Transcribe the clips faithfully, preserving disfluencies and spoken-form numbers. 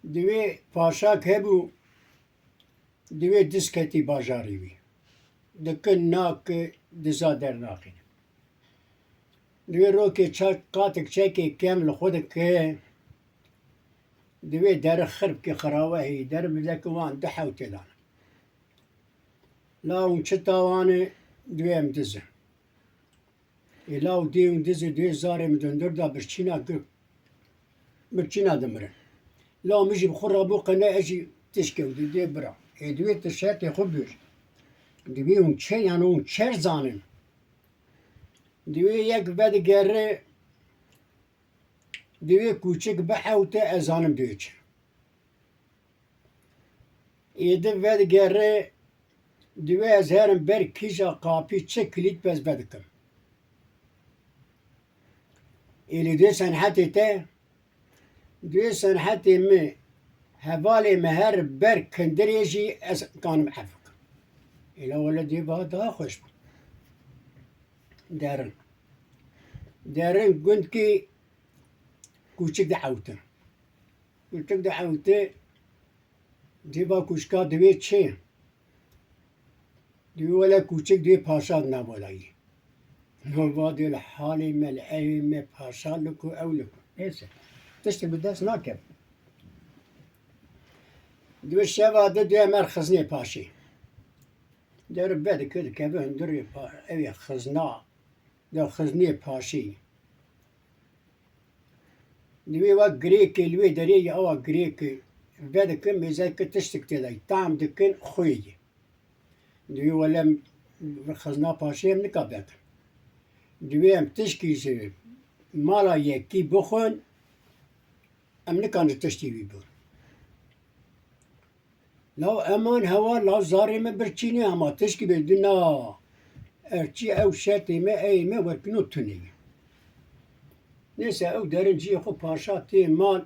Divê paşak hebû, divê diz ketî bajarê wî. Dikin nake diza dernaxîne. Divê rokê çak qatik çekê kem li xwe dike. Divê deri xir bike xirawehî, deri bideke wan di hewtê dane. La hûn çi tawane, divê em diz in. Ê law dê hûn diz ê, divê zarê min di hundir da birçîna gir-, birçîna dimirin. Law min jî bi xwe rabû qine, ez jî tişkê û didê bira. Ê divê tu şertê xwe bir. Divê hûn çi, yani hûn çer zanin. Divê yek vedigere, divê kûçik bihewte, ez zanim divê çi. Êdî vedigere, divê ez herim ber kîja qapî çi kilît bez vedikim. Ê li dê senhetê te, dê senhetê min, hevalê min her ber kindirê jî ez kanim ev bikim. Ê la wele dê ba daha xweş bû. Derin. Derin gundkî kûçik diewtin. Kûçik diewte, dê ba kûçika divê çi? Divê wele kûçik divê paşa di nava de yî. Nava dê li halê me, li evê me paşa li ku ew li ku. Neyse. Tiştê bi dest nake. Divê şeva de dê mer xiznê paşê. Deri vedike dikeve hundirê pa-, evê xizna. De xiznê paşê. Divê wa girêkê li wê derê ya wa girêkê vedikin, mêzeke tiştik tê de ye. Tam dikin xwê ye. Divê wele em xizna paşê em nika vekin. Divê em tişkî ji mala yekî bixwin, em nikarin ji tiştî wî bixwin. Law eman hewa law zarê me birçînê hema tişkî bê dina. Erçî ew şertê me, eyê me wekino tunê ye. Neyse ew derin ciyê xwe paşa tê mal.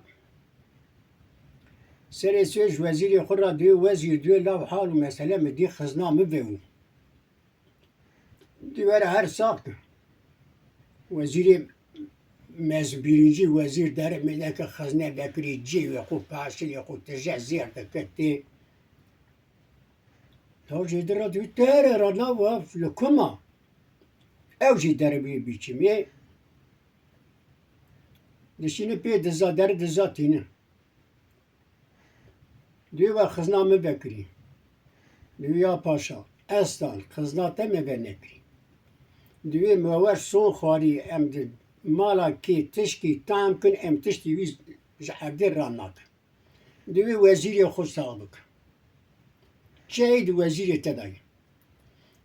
Serê sê ji wezîrê xwe re dê wezîr dê law hal û mesele min dî xizna min vê û. Dî were her sax kir. Wezîrê mez-, bîrincî wezîr dere mêzeke xizne vekirî cê wê xwe paşilê xwe tije zêr dike tê. Law jê di re dî tere re na waf li kuma. Ew jî dere bî biçimê. Dişîne pê diza dere diza tînin. Divê we xizna min vekirî. Divê ya paşa. Estan xizna te me venekirî. Divê me wer son xwarî em di mala kê tişkî tam kin em tiştî wî ji erdê ran nakin. Divê wezîrê xwe sax bik. Çeyê di wezîrê te dayî.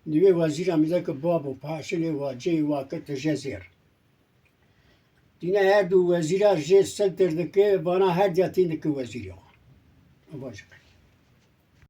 Divê wezîra min zeke babo paşilê wa ceyê wa ke tije zêr. Tîne her du wezîra jê siltir dike, vana her diya tîn dike wezîrê xwe. Baş.